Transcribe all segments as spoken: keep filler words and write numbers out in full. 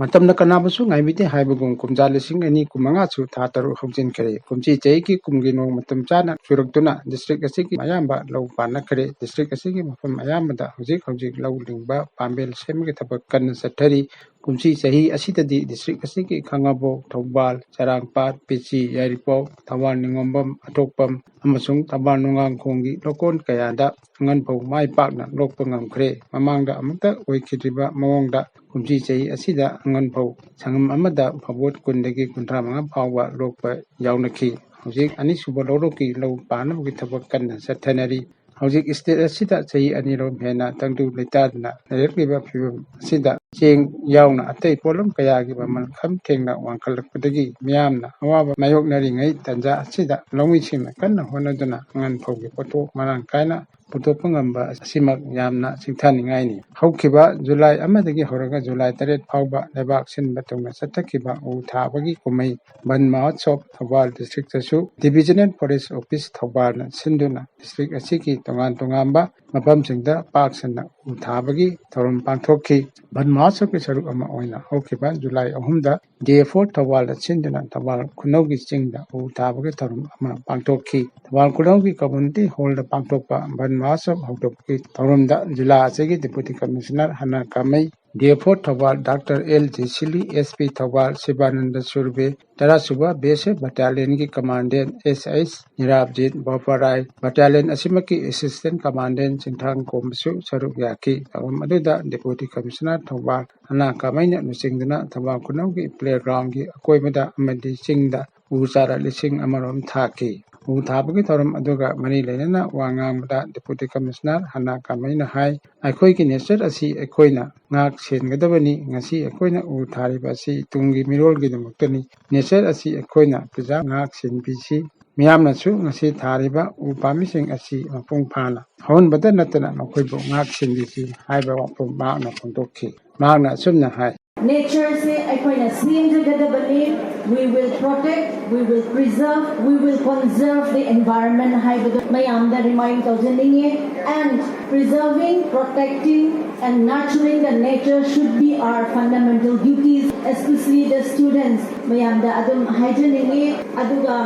ꯃꯇꯝꯅ ꯀꯅꯥꯕꯨꯁꯨ ꯉꯥꯏꯕꯤꯗꯦ ꯍꯥꯏꯕꯒꯨꯝ ꯀꯨꯝꯖꯥ ꯂꯤꯁꯤꯡ ꯑꯅꯤ ꯀꯨꯟꯃꯉꯥꯁꯨ ꯊꯥ ꯇꯔꯨꯛ ꯍꯧꯖꯤꯟꯈ꯭ꯔꯦ꯫ ꯀꯨꯝꯁꯤ ꯆꯍꯤꯒꯤ ꯀꯨꯝꯒꯤ ꯅꯣꯡ ꯃꯇꯝ ꯆꯥꯅ ꯆꯨꯔꯛꯇꯨꯅ ꯗꯤꯁꯇ꯭ꯔꯤꯛ ꯑꯁꯤꯒꯤ ꯑꯌꯥꯝꯕ ꯂꯧ ꯄꯥꯟꯅꯈ꯭ꯔꯦ꯫ ꯗꯤꯁꯇ꯭ꯔꯤꯛ ꯑꯁꯤꯒꯤ ꯃꯐꯝ ꯑꯌꯥꯝꯕꯗ ꯍꯧꯖꯤꯛ ꯍꯧꯖꯤꯛ ꯂꯧ ꯂꯤꯡꯕ ꯄꯥꯝꯕꯦꯜ ꯁꯦꯝꯕꯒꯤ ꯊꯕꯛ ꯀꯟꯅ ꯆꯠꯊꯔꯤ꯫ ꯀꯨꯝꯁꯤ ꯆꯍꯤ ꯑꯁꯤꯗꯗꯤ ꯗꯤꯁꯇ꯭ꯔꯤꯛ ꯑꯁꯤꯒꯤ ꯈꯥꯉꯕꯣꯛ, ꯊꯧꯕꯥꯜ, ꯆꯔꯥꯡꯄꯥꯠ, ꯄꯤꯆꯤ, ꯌꯥꯏꯔꯤꯄꯣꯛ, ꯊꯧꯕꯥꯜ ꯅꯤꯉꯣꯝꯕꯝ, ꯑꯊꯣꯛꯄꯝ ꯑꯃꯁꯨꯡ ꯊꯧꯕꯥꯜ ꯅꯣꯡꯉꯥꯡꯈꯣꯡꯒꯤ ꯂꯧꯀꯣꯟ ꯀꯌꯥꯗ ꯑꯉꯟ ꯐꯧ ꯃꯥꯏ ꯄꯥꯛꯅ ꯂꯣꯛꯄ ꯉꯝꯈ꯭ꯔꯦ꯫ ꯃꯃꯥꯡꯗ ꯑꯃꯨꯛꯇ ꯑꯣꯏꯈꯤꯗ꯭ꯔꯤꯕ ꯃꯑꯣꯡꯗ ꯀꯨꯝꯁꯤ ꯆꯍꯤ ꯑꯁꯤꯗ ꯑꯉꯟ ꯐꯧ ꯁꯪꯉꯝ ꯑꯃꯗ ꯐꯧꯕꯣꯠ ꯀꯨꯟꯗꯒꯤ ꯀꯨꯟꯊ꯭ꯔꯥ ꯃꯉꯥ ꯐꯥꯎꯕ ꯂꯣꯛꯄ ꯌꯥꯎꯅꯈꯤ꯫ ꯍꯧꯖꯤꯛ ꯑꯅꯤꯁꯨꯕ ꯂꯧꯔꯣꯛꯀꯤ ꯂꯧ ꯄꯥꯟꯅꯕꯒꯤ ꯊꯕꯛ ꯀꯟꯅ ꯆꯠꯊꯅꯔꯤ꯫ ꯍꯧꯖꯤꯛ ꯁ꯭ꯇꯦꯠ ꯑꯁꯤꯗ ꯆꯍꯤ ꯑꯅꯤꯔꯣꯝ ꯍꯦꯟꯅ ꯇꯪꯗꯨ ꯂꯩꯇꯥꯗꯅ ꯂꯩꯔꯛꯂꯤꯕ ꯐꯤꯕꯝ ꯑꯁꯤꯗ ꯆꯦꯡ ꯌꯥꯎꯅ ꯑꯇꯩ ꯄꯣꯠꯂꯝ ꯀꯌꯥꯒꯤ ꯃꯃꯜ ꯈꯝ ꯊꯦꯡꯅ ꯋꯥꯡꯈꯠꯂꯛꯄꯗꯒꯤ ꯃꯤꯌꯥꯝꯅ ꯑꯋꯥꯕ ꯃꯥꯌꯣꯛꯅꯔꯤꯉꯩ ꯇꯥꯟꯖꯥ ꯑꯁꯤꯗ ꯂꯧꯃꯤꯁꯤꯡꯅ ꯀꯟꯅ ꯍꯣꯠꯅꯗꯨꯅ ꯑꯉꯟ ꯐꯧꯒꯤ ꯄꯣꯠꯊꯣꯛ ꯃꯔꯥꯡ ꯀꯥꯏꯅ ꯄꯨꯊꯣꯛꯄ ꯉꯝꯕ ꯑꯁꯤꯃꯛ ꯌꯥꯝꯅ ꯁꯤꯡꯊꯥꯅꯤꯡꯉꯥꯏꯅꯤ꯫ ꯍꯧꯈꯤꯕ ꯖꯨꯂꯥꯏ ꯑꯃꯗꯒꯤ ꯍꯧꯔꯒ ꯖꯨꯂꯥꯏ ꯇꯔꯦꯠ ꯐꯥꯎꯕ ꯂꯩꯕꯥꯛ ꯁꯤꯟꯕ ꯊꯨꯡꯅ ꯆꯠꯊꯈꯤꯕ ꯎ ꯊꯥꯕꯒꯤ ꯀꯨꯝꯍꯩ ꯕꯟ ꯃꯍꯣꯠꯁꯣꯞ ꯊꯧꯕꯥꯜ ꯗꯤꯁꯇ꯭ꯔꯤꯛꯇꯁꯨ ꯗꯤꯚꯤꯖꯅꯦꯜ ꯐꯣꯔꯦꯁ ꯑꯣꯐꯤꯁ ꯊꯧꯕꯥꯜꯅ ꯁꯤꯟꯗꯨꯅ ꯗꯤꯁꯇ꯭ꯔꯤꯛ ꯑꯁꯤꯒꯤ ꯇꯣꯉꯥꯟ ꯇꯣꯉꯥꯟꯕ ꯃꯐꯝꯁꯤꯡꯗ ꯄꯥꯛ ꯁꯟꯅ ꯎ ꯊꯥꯕꯒꯤ ꯊꯧꯔꯝ ꯄꯥꯡꯊꯣꯛꯈꯤ꯫ ꯕꯟ ꯃꯍꯣꯠꯁꯣꯞꯀꯤ ꯁꯔꯨꯛ ꯑꯃ ꯑꯣꯏꯅ ꯍꯧꯈꯤꯕ ꯖꯨꯂꯥꯏ ꯑꯍꯨꯝꯗ ꯗꯤ ꯑꯦꯐ ꯑꯣ ꯊꯧꯕꯥꯜꯗ ꯁꯤꯟꯗꯨꯅ ꯊꯧꯕꯥꯜ ꯈꯨꯅꯧꯒꯤ ꯆꯤꯡꯗ ꯎ ꯊꯥꯕꯒꯤ ꯊꯧꯔꯝ ꯑꯃ ꯄꯥꯡꯊꯣꯛꯈꯤ꯫ ꯊꯧꯕꯥꯜ ꯈꯨꯅꯧꯒꯤ ꯀꯝꯃ꯭ꯌꯨꯅꯤꯇꯤ ꯍꯣꯜꯗ ꯄꯥꯡꯊꯣꯛꯄ ꯕꯟ ꯃꯍꯣꯠꯁꯣꯞ ꯍꯧꯗꯣꯛꯄꯒꯤ ꯊꯧꯔꯝꯗ ꯖꯤꯂꯥ ꯑꯁꯤꯒꯤ deputy commissioner Hana Kamei, D F O Thoubal doctor L Jessily, S P Thoubal Sibanand Surve, ꯇꯔꯥꯁꯨꯕ ꯕꯤ ꯑꯦꯁ ꯑꯦꯐ ꯕꯠꯇꯥꯂꯤꯌꯟꯒꯤ commandant S H Nirabjit Boparai, battalion ꯑꯁꯤꯃꯛꯀꯤ ꯑꯦꯁꯤꯁꯇꯦꯟ ꯀꯃꯥꯟꯗꯦꯟ ꯆꯤꯡꯊ꯭ꯔꯥꯡ ꯀꯣꯝꯕꯁꯨ ꯁꯔꯨꯛ ꯌꯥꯈꯤ꯫ ꯊꯧꯔꯝ ꯑꯗꯨꯗ ꯗꯤꯄꯨꯇꯤ ꯀꯃꯤꯁꯅꯔ ꯊꯧꯕꯥꯜ ꯍꯅꯥ ꯀꯥꯃꯩꯅ ꯂꯨꯆꯤꯡꯗꯨꯅ ꯊꯧꯕꯥꯜ ꯈꯨꯅꯧꯒꯤ ꯄ꯭ꯂꯦꯒ꯭ꯔꯥꯎꯟꯒꯤ ꯑꯀꯣꯏꯕꯗ ꯑꯃꯗꯤ ꯆꯤꯡꯗ ꯎ ꯆꯥꯔꯥ ꯂꯤꯁꯤꯡ ꯑꯃꯔꯣꯝ ꯊꯥꯈꯤ꯫ ꯎ ꯊꯥꯕꯒꯤ ꯊꯧꯔꯝ ꯑꯗꯨꯒ ꯃꯔꯤ ꯂꯩꯅꯅ ꯋꯥ ꯉꯥꯡꯕꯗ ꯗꯤꯄꯨꯇꯤ ꯀꯃꯤꯁꯅꯔ ꯍꯅꯥ ꯀꯥꯃꯩꯅ ꯍꯥꯏ, ꯑꯩꯈꯣꯏꯒꯤ ꯅꯦꯆꯔ ꯑꯁꯤ ꯑꯩꯈꯣꯏꯅ ꯉꯥꯛ ꯁꯦꯟꯒꯗꯕꯅꯤ꯫ ꯉꯁꯤ ꯑꯩꯈꯣꯏꯅ ꯎ ꯊꯥꯔꯤꯕ ꯑꯁꯤ ꯇꯨꯡꯒꯤ ꯃꯤꯔꯣꯜꯒꯤꯗꯃꯛꯇꯅꯤ꯫ ꯅꯦꯆꯔ ꯑꯁꯤ ꯑꯩꯈꯣꯏꯅ ꯄ꯭ꯔꯤꯖꯥꯕ ꯉꯥꯛ ꯁꯦꯟꯕꯤꯁꯤ꯫ ꯃꯤꯌꯥꯝꯅꯁꯨ ꯉꯁꯤ ꯊꯥꯔꯤꯕ ꯎ ꯄꯥꯝꯕꯤꯁꯤꯡ ꯑꯁꯤ ꯃꯄꯨꯡ ꯐꯥꯅ ꯍꯧꯍꯟꯕꯗ ꯅꯠꯇꯅ ꯃꯈꯣꯏꯕꯨ ꯉꯥꯛ ꯁꯦꯟꯕꯤꯁꯤ ꯍꯥꯏꯕ ꯋꯥꯐꯝ ꯃꯍꯥꯛꯅ ꯐꯣꯡꯗꯣꯛꯈꯤ꯫ ꯃꯍꯥꯛꯅ ꯑꯁꯨꯝꯅ ꯍꯥꯏ꯫ Natureꯁꯦ ꯑꯩꯈꯣꯏꯅ ꯁꯦꯝꯖꯒꯗꯕꯅꯤ꯫ We will protect, we will preserve, we will conserve the environment ꯍꯥꯏꯕꯗꯨ ꯃꯌꯥꯝꯗ remind ꯇꯧꯖꯅꯤꯡꯉꯤ꯫ And preserving, protecting and nurturing the nature should be our fundamental duties, especially the students. ꯃꯌꯥꯝꯗ ꯑꯗꯨꯝ ꯍꯥꯏꯖꯅꯤꯡꯉꯤ꯫ ꯑꯗꯨꯒ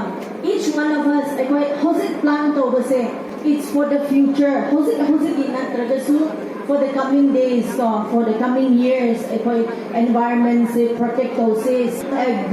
each one of us, ꯑꯩꯈꯣꯏ ꯍꯧꯖꯤꯛ plan ꯇꯧꯕꯁꯦ, it's for the future. ꯍꯧꯖꯤꯛ ꯍꯧꯖꯤꯛꯀꯤ ꯅꯠꯇ꯭ꯔꯒꯁꯨ for the coming days ꯀꯣ, for the coming years ꯑꯩꯈꯣꯏ environmentꯁꯦ protect ꯇꯧꯁꯦ꯫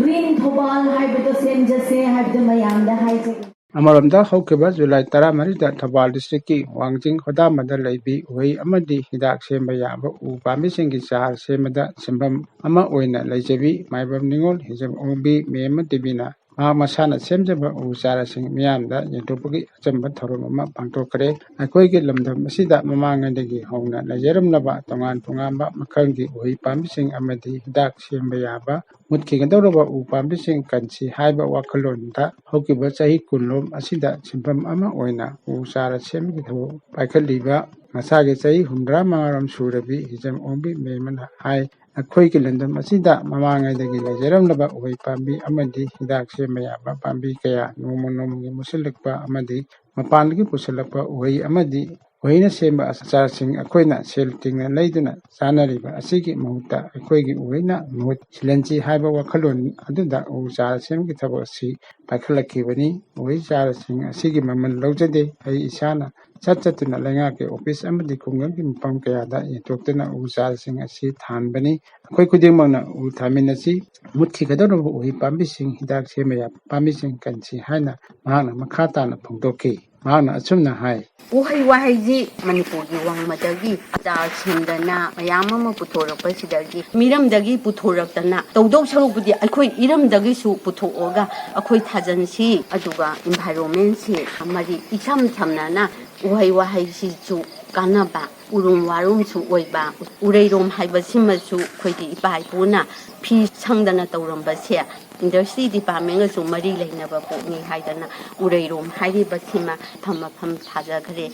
Green ꯊꯧꯕꯥꯜ ꯍꯥꯏꯕꯗꯣ ꯁꯦꯝꯖꯁꯦ ꯍꯥꯏꯕꯗꯣ ꯃꯌꯥꯝꯗ ꯍꯥꯏꯖꯒꯦ꯫ ꯑꯃꯔꯣꯝꯗ, ꯍꯧꯈꯤꯕ ꯖꯨꯂꯥꯏ ꯇꯔꯥꯃꯔꯤꯗ ꯊꯧꯕꯥꯜ districtꯀꯤ ꯋꯥꯡꯖꯤꯡ ꯈꯣꯗꯥꯝꯕꯗ ꯂꯩꯕꯤ ꯎꯍꯩ ꯑꯃꯗꯤ ꯍꯤꯗꯥꯛ ꯁꯦꯝꯕ ꯌꯥꯕ ꯎ ꯄꯥꯝꯕꯤꯁꯤꯡꯒꯤ ꯆꯥꯔ ꯁꯦꯝꯕꯗ ꯁꯤꯟꯐꯝ ꯑꯃ ꯑꯣꯏꯅ ꯂꯩꯖꯕꯤ ꯃꯥꯏꯕꯝ ꯅꯤꯉꯣꯜ ꯍꯤꯖꯝ ꯑꯣꯡꯕꯤ ꯃꯦꯝꯃ ꯇꯤꯕꯤꯅ ꯃꯍꯥꯛ ꯃꯁꯥꯅ ꯁꯦꯝꯖꯕ ꯎ ꯆꯥꯔꯥꯁꯤꯡ ꯃꯤꯌꯥꯝꯗ ꯌꯦꯟꯊꯣꯛꯄꯒꯤ ꯑꯆꯝꯕ ꯊꯧꯔꯝ ꯑꯃ ꯄꯥꯡꯊꯣꯛꯈ꯭ꯔꯦ꯫ ꯑꯩꯈꯣꯏꯒꯤ ꯂꯝꯗꯝ ꯑꯁꯤꯗ ꯃꯃꯥꯡꯉꯩꯗꯒꯤ ꯍꯧꯅ ꯂꯩꯖꯔꯝꯂꯕ ꯇꯣꯉꯥꯟ ꯇꯣꯉꯥꯟꯕ ꯃꯈꯜꯒꯤ ꯎꯍꯩ ꯄꯥꯝꯕꯤꯁꯤꯡ ꯑꯃꯗꯤ ꯍꯤꯗꯥꯛ ꯁꯦꯝꯕ ꯌꯥꯕ ꯃꯨꯠꯈꯤꯒꯗꯧꯔꯕ ꯎ ꯄꯥꯝꯕꯤꯁꯤꯡ ꯀꯟꯁꯤ ꯍꯥꯏꯕ ꯋꯥꯈꯜꯂꯣꯟꯗ ꯍꯧꯈꯤꯕ ꯆꯍꯤ ꯀꯨꯟꯂꯣꯝ ꯑꯁꯤꯗ ꯁꯤꯟꯐꯝ ꯑꯃ ꯑꯣꯏꯅ ꯎ ꯆꯥꯔ ꯁꯦꯝꯕꯒꯤ ꯊꯕꯛ ꯄꯥꯏꯈꯠꯂꯤꯕ ꯃꯁꯥꯒꯤ ꯆꯍꯤ ꯍꯨꯝꯗ꯭ꯔꯥ ꯃꯉꯥꯔꯣꯝ ꯁꯨꯔꯕꯤ ꯍꯤꯖꯝ ꯑꯣꯡꯕꯤ ꯃꯦꯝꯃꯅ ꯍꯥꯏ꯫ ꯑꯩꯈꯣꯏꯒꯤ ꯂꯝꯗꯝ ꯑꯁꯤꯗ ꯃꯃꯥꯡꯉꯩꯗꯒꯤ ꯂꯩꯖꯔꯝꯂꯕ ꯎꯍꯩ ꯄꯥꯝꯕꯤ ꯑꯃꯗꯤ ꯍꯤꯗꯥꯛ ꯁꯦꯝꯕ ꯌꯥꯕ ꯄꯥꯝꯕꯤ ꯀꯌꯥ ꯅꯣꯡꯃ ꯅꯣꯡꯃꯒꯤ ꯃꯨꯠꯁꯤꯜꯂꯛꯄ ꯑꯃꯗꯤ ꯃꯄꯥꯟꯗꯒꯤ ꯄꯨꯁꯤꯜꯂꯛꯄ ꯎꯍꯩ ꯑꯃꯗꯤ ꯎꯍꯩꯅ ꯁꯦꯝꯕ ꯑꯆꯥꯔꯁꯤꯡ ꯑꯩꯈꯣꯏꯅ ꯁꯦꯜ ꯇꯤꯡꯅ ꯂꯩꯗꯨꯅ ꯆꯥꯅꯔꯤꯕ ꯑꯁꯤꯒꯤ ꯃꯍꯨꯠꯇ ꯑꯩꯈꯣꯏꯒꯤ ꯎꯍꯩꯅ ꯃꯍꯨꯠ ꯁꯤꯜꯍꯟꯁꯤ ꯍꯥꯏꯕ ꯋꯥꯈꯜꯂꯣꯟ ꯑꯗꯨꯗ ꯎ ꯆꯥꯔ ꯁꯦꯝꯕꯒꯤ ꯊꯕꯛ ꯑꯁꯤ ꯄꯥꯏꯈꯠꯂꯛꯈꯤꯕꯅꯤ꯫ ꯎꯍꯩ ꯆꯥꯔꯁꯤꯡ ꯑꯁꯤꯒꯤ ꯃꯃꯜ ꯂꯧꯖꯗꯦ꯫ ꯑꯩ ꯏꯁꯥꯅ ꯆꯠ ꯆꯠꯇꯨꯅ ꯂꯩꯉꯥꯛꯀꯤ ꯑꯣꯐꯤꯁ ꯑꯃꯗꯤ ꯈꯨꯡꯒꯪꯒꯤ ꯃꯐꯝ ꯀꯌꯥꯗ ꯌꯦꯟꯊꯣꯛꯇꯨꯅ ꯎ ꯆꯥꯔꯁꯤꯡ ꯑꯁꯤ ꯊꯥꯍꯟꯕꯅꯤ꯫ ꯑꯩꯈꯣꯏ ꯈꯨꯗꯤꯡꯃꯛꯅ ꯎ ꯊꯥꯃꯤꯟꯅꯁꯤ꯫ ꯃꯨꯠꯈꯤꯒꯗꯧꯔꯕ ꯎꯍꯩ ꯄꯥꯝꯕꯤꯁꯤꯡ ꯍꯤꯗꯥꯛ ꯁꯦꯝꯕ ꯌꯥꯕ ꯄꯥꯝꯕꯤꯁꯤꯡ ꯀꯟꯁꯤ ꯍꯥꯏꯅ ꯃꯍꯥꯛꯅ ꯃꯈꯥ ꯇꯥꯅ ꯐꯣꯡꯗꯣꯛꯈꯤ꯫ ꯃꯍꯥꯛꯅ ꯑꯁꯨꯝꯅ ꯍꯥꯏ꯫ ꯎꯍꯩ ꯋꯥꯍꯩꯁꯤ ꯃꯅꯤꯄꯨꯔꯒꯤ ꯋꯥꯡꯃꯗꯒꯤ ꯑꯆꯥꯔ ꯁꯦꯝꯗꯅ ꯃꯌꯥꯝ ꯑꯃ ꯄꯨꯊꯣꯔꯛꯄꯁꯤꯗꯒꯤ ꯃꯤꯔꯝꯗꯒꯤ ꯄꯨꯊꯣꯔꯛꯇꯅ ꯇꯧꯗꯧ ꯁꯔꯨꯛꯄꯨꯗꯤ ꯑꯩꯈꯣꯏ ꯏꯔꯝꯗꯒꯤꯁꯨ ꯄꯨꯊꯣꯛꯑꯒ ꯑꯩꯈꯣꯏ ꯊꯥꯖꯟꯁꯤ꯫ ꯑꯗꯨꯒ environmentꯁꯤ ꯃꯔꯤ ꯏꯁꯝ ꯁꯝꯅꯅ ꯎꯍꯩ ꯋꯥꯍꯩꯁꯤꯁꯨ ꯀꯥꯟꯅꯕ ꯎꯔꯨꯝ ꯋꯥꯔꯨꯝꯁꯨ ꯑꯣꯏꯕ ꯎꯔꯩꯔꯣꯝ ꯍꯥꯏꯕꯁꯤꯃꯁꯨ ꯑꯩꯈꯣꯏꯒꯤ ꯏꯄꯥ ꯏꯄꯨꯅ ꯐꯤ ꯁꯪꯗꯅ ꯇꯧꯔꯝꯕꯁꯦ industry departmentꯒꯁꯨ ꯃꯔꯤ ꯂꯩꯅꯕ ꯄꯣꯠꯅꯤ ꯍꯥꯏꯗꯅ ꯎꯔꯩꯔꯣꯝ ꯍꯥꯏꯔꯤꯕꯁꯤꯃ ꯃꯐꯝ ꯃꯐꯝ ꯊꯥꯖꯈ꯭ꯔꯦ꯫